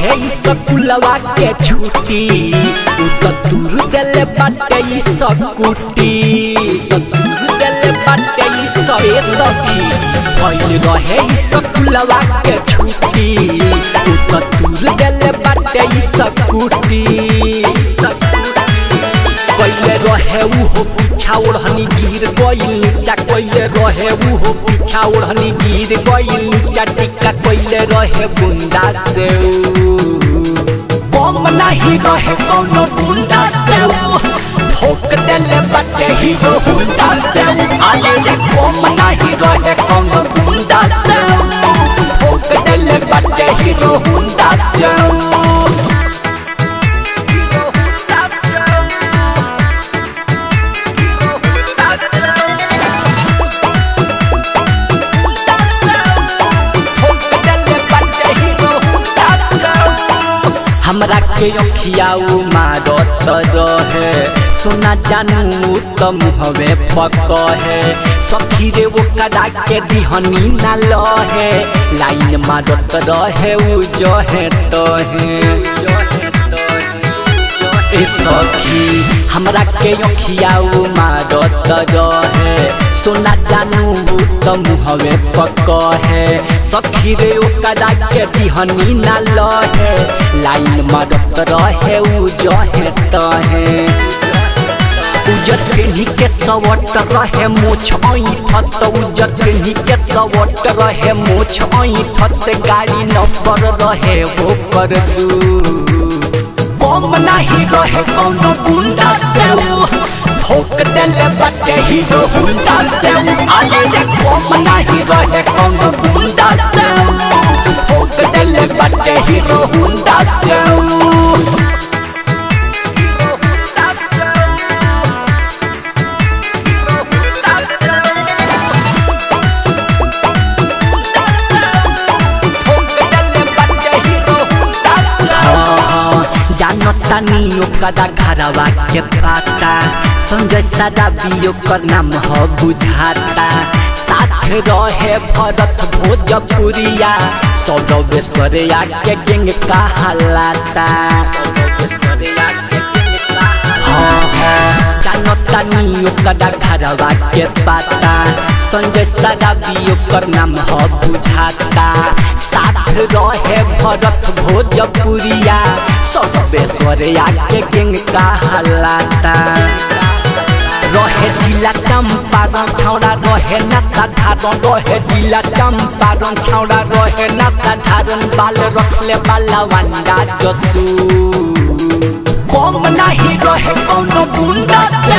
रहे स्कूलवा के छुट्टी, उ त दूर देले बाटे स्कूटी, त दूर देले बाटे सखी। भइल रहे स्कूलवा के छुट्टी, उ त दूर देले बाटे स्कूटी। कइले रहे उहो पीछा ओढ़नी गिर गइल नीचा, कइले रहे उहो पीछा ओढ़नी गिर गइल नीचा। टिक्का कइले रहे बुंदा से कम नहीं रहे कोनो गुंडा से, ठोक देले बाटे हीरो होंडा से। अरे कम नहीं रहे कोनो गुंडा से, ठोक देले बाटे हीरो होंडा से। हमरा के अखिया मारत रहे, सोना जानू त मुहवे पकहे। सखी रे ओकरा के दिहनी ना लहे, लाइन मारत रहे उ जहे तहे। ए सखी हमरा के अखिया मारत रहे, सोना जानू त मुहवे पकहे। सखी रे ओकरा के दिहनी ना लहे, लाइन मारत रहे उ जहे तहे। उजर पेन्ही के सवट रहे मोछ ऐठत, उजर पेन्ही के सवट रहे मोछ ऐठत। गाड़ी नंबर रहे ओकर दू, कम नहीं रहे कोनो गुंडा से, ठोक देले बाटे हीरो होंडा से। अरे कम नहीं रहे कोनो गुंडा से, ठोक देले बाटे हीरो होंडा से। जानतानी ओकरा घरवा के पाता, संजय सराबी ओकर नाम ह बुझाता। साथ रहे भरत भोजपुरिया, सौरवेश्वरिया के गैंग कहलाता। हाँ हाँ जानतानी ओकरा घरवा के पाता, संजय सराबी ओकर नाम ह बुझाता। साथ रहे भरत भोजपुरिया, सौरवेश्वरिया के गैंग कहलाता। रहे जिला चंपारण छौड़ा रहे ना साधारण, रहे जिला चंपारण छौड़ा रहे ना साधारण। बाल रखले बाला वंडा जसू, कम नहीं रहे कोनो गुंडा से,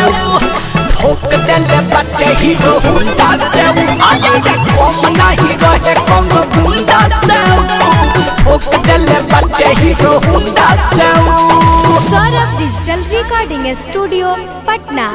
ठोक देले बाटे हीरो होंडा से। अरे कम नहीं रहे कोनो गुंडा से, ठोक देले बाटे हीरो होंडा से। Saurabh digital recording studio Patna.